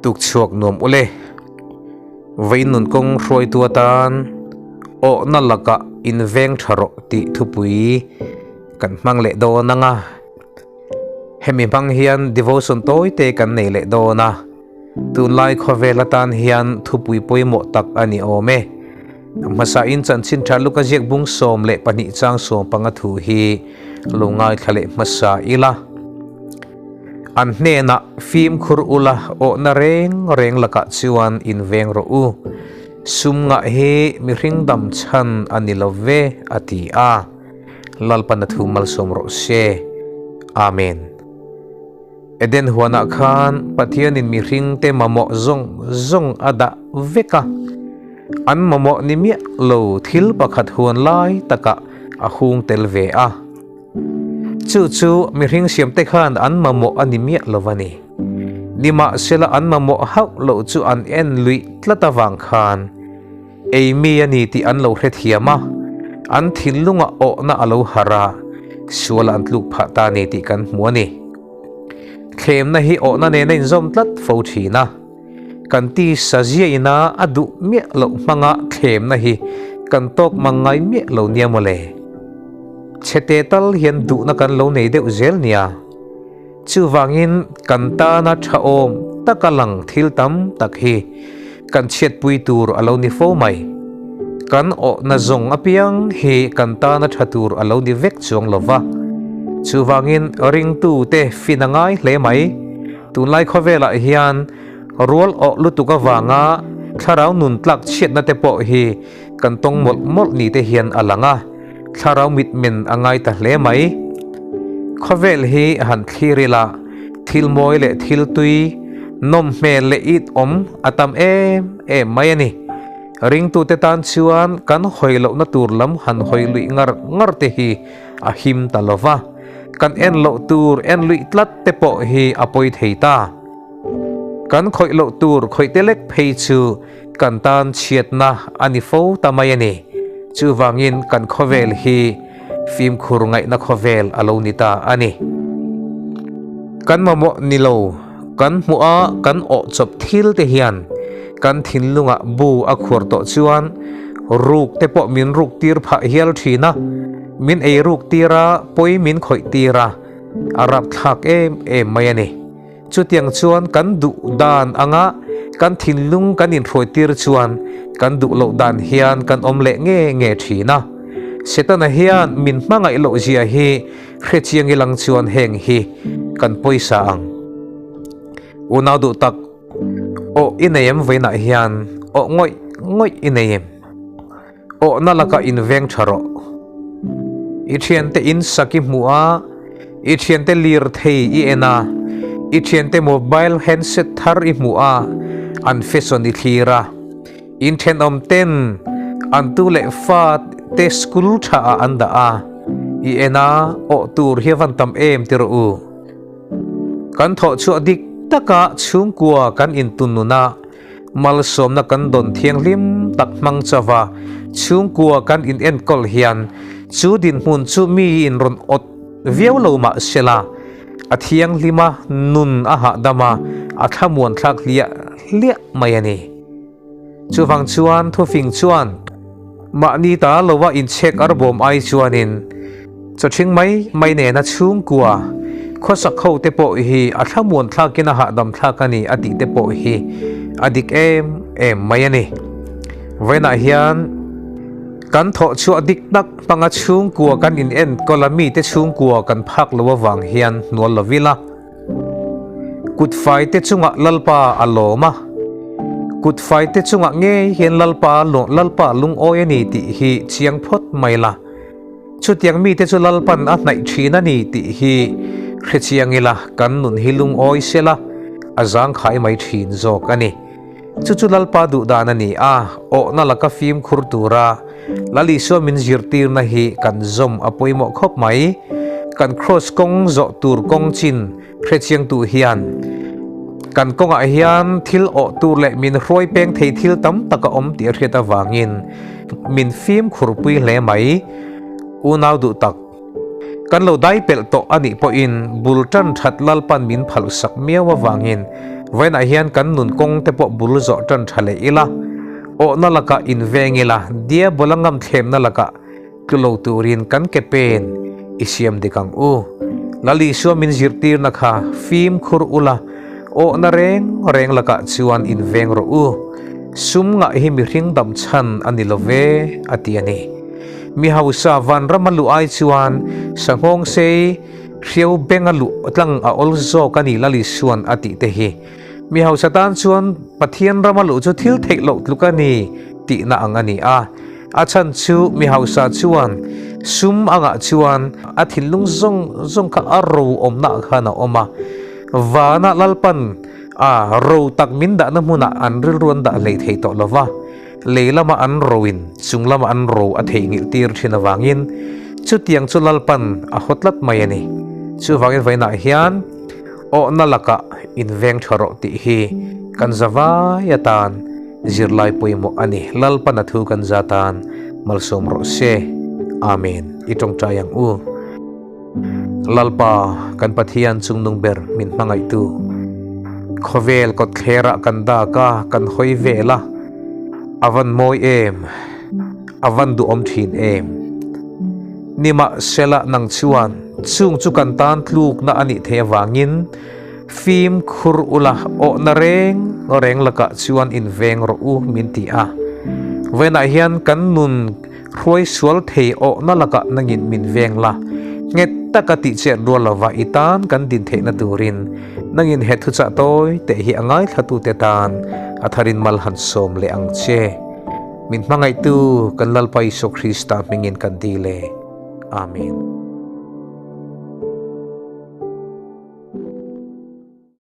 Tukchhuak nuam ule. Vawiin nun kawng hruaitu atan awhna lakah inveng tha rawh tih thupui kan hmang leh dawn ang a. Hemi hmang hian devotion tawi te kan nei leh dawn a. Tunlai khawvel atan hian thupui pawimawh tak a ni awm e. A hmasain chanchin tha luka ziak bung 12 chang 15 thu hi lo ngaithla leh hmasa ila. An hnenah fimkhur ula awhna reng reng lakah chuan inveng rawh u. Sum ngah hi mihring dam chhan a ni lo ve, a ti a. Lalpan a thu malsawm rawh se. Amen. Eden huanah khan Pathianin mihringte mamawh zawng zawng a dah vek a. An mamawh ni miah lo thil pakhat huan lai takah a hung tel ve a. Chu chu mihring siamte khan an mamawh a ni miah lo a ni. Nimahsela an mamawh hauh loh chu an en luih tlat avang khan ei mi a ni tih an lo hrethiam a, an thinlungah awhna a lo harh a, sual an tluk phah ta a ni tih kan hmu a ni. Thlemna hi awhna nena inzawm tlat fo thin a, kan tisa ziaina a duh miah loh hmanga thlemna hi kan tawk mang ngai miah lo nia mawle. Chhete tal hian duhna kan lo nei deuh zel nia. Chuvangin kan tana tha awm taka lang thil tam tak hi kan chhiatpui tur a lo ni fo mai. Kan awhna zawng apiang hi kan tana tha tur a lo ni vek chuang lo va. Chuvangin ringtute fin a ngai hle mai. Tunlai khawvelah hian rual awh lutuk avanga thlarau nun tlak chhiatna te pawh hi kan tawng mawlh mawlh ni te hian a lang a, thlarau mitmen a ngai ta hle mai. Khawvel hi han thlir ila thil mawi leh thil tui, nawm hmel leh it awm a tam em em mai a ni. Ringtute tan chuan kan hawi lohna tur lam han hawi luih ngar ngar te hi a him ta lo va. Kan en loh tur en luih tlat te pawh hi a pawi thei ta. Kan khawih loh tur khawih te lek phei chu kan tan chhiatna a ni fo ta mai a ni. Chuvangin kan khawvel hi fimkhur ngaihna khawvel a lo ni ta a ni. Kan mamawh ni lo, kan hmuh a kan awh chawp thil te hian kan thinlungah bu a khuar tawh chuan ruk te pawh min ruk tir phah hial thin a. Min ei ruk tir a, pawi min khawih tir a, a rapthlak em em mai a ni. Chutiang chuan kan duh dan anga kan thinlung kan inhruai tir chuan kan duh loh dan hian kan awm leh nge nge thin a. Setana hian min hmangaih loh zia hi hrechiang ilang chuan heng hi kan pawisa ang. Unau duh tak, aw i nei em vawiinah hian aw ngawih ngawih i nei em? Awhna lakah inveng tha rawh. I thiante in sak i hmuh a, i thiante lirthei i en a, i thiante mobile handset thar i hmuh a, an fashion i thlir a. In thenawm ten an tu leh fa te school tha ah an dah a, i en a, awh tur hi a van tam em ti rawh u. Kan thawh chhuah dik taka chhungkua kan intunnun a, Malsawmna kan dawn thianghlim tak hmang chauha chhungkua kan inenkawl hian chu dinhmun chu miin rawn awt viau lo mah sela, a thianghlima nun a hahdam a, a thlamuan thlak hliah hliah mai a ni. Chuvang chuan thufing chuan mahni ta lova inchhek arbawm ai chuanin chawthing mai mai nena chhungkua khawsak ho te pawh hi a thlamuan thlakin a hahdam thlak a ni a tih te pawh hi a dik em em mai a ni. Vawiinah hian kan thawh chhuah dik tak hmanga chhungkua kan inenkawl a mite chhungkua kan phak lo avang hian hnual lo ila. Kut fai te chungah Lalpa a lawm a, kut fai te chungah ngei hian Lalpa Lalpa lungawi a ni tih hi chiang phawt mai la. Chutiang mite chu Lalpan a hnaih thin a ni tih hi hre chiang ila kan nun hi lungawi sela a zangkhai mai thin zawk a ni. Chu chu Lalpa duh dan a ni a, awhna laka fimkhur tura Lal Isua min zirtirna hi kan zawm a pawimawh khawp mai. Kan kraws kawng zawh tur kawng chin hre chiangtu hian kan kawngah hian thil awh tur leh min hruai peng thei thil tam tak a awm tih a hriat avangin min fimkhurpui hle mai. Unau duh tak, kan lo dai pelh tawh a nih pawhin bul tan that Lalpan min phalhsak miau avangin. Vawiinah hian kan nun kawng te pawh bul zawh tan tha leh ila, awhna lakah inveng ila, diabola ngamthlemna lakah tlu lo turin kan ke pen i siam dik ang u. Lal Isua min zirtirna kha fimkhur ula, awhna reng reng lakah chuan inveng rawh u. Sum ngah hi mihring dam chhan a ni lo ve, a ti a ni. Mi hausa vanrama luh ai chuan sanghawng sei hriau benga luh tlang a awl zawk a ni Lal Isuan a tih te hi. Mi hausa tan chuan Pathian rama luh chu thil theih loh tluk a ni tihna ang a ni a. A chhan chu mi hausa chuan sum angah chuan a thinlung zawng zawng kha a ro awmna ah khan a awm a. Vana Lalpan a ro tak min dahna hmunah an rilru an dah hlei thei tawh lo va. Lei lama an roin chung lama an ro a theihnghilh tir thin avangin chutiang chu Lalpan a haw tlat mai a ni. Chuvangin vawiinah hian awhna lakah inveng tha rawh tih hi kan za vai atan zirlai pawimawh a ni. Lalpan a thu kan za tan malsawm rawh se. Amen. I tawngtai ang u. Lalpa, kan Pathian chungnung ber min hmangaihtu. Khawvel kawtthlerah kan dak a, kan hawi vel a, a van mawi em, a van duhawm thin em. Nimahsela nang chuan chung chu kan tan tlukna a nih theih avangin fimkhur ula awhna reng reng lakah chuan inveng rawh u min ti a. Vawiinah hian kan nun Hruai sual thei awhna lakah nangin min veng la, nghet taka tih chet rual lova i tan kan din theihna turin nangin he thuchah tawi teh hi a ngaithlatute tan a tharin mal han sawm leh ang che. Min hmangaihtu kan Lalpa Isua Krista hmingin kan dil e. Amen.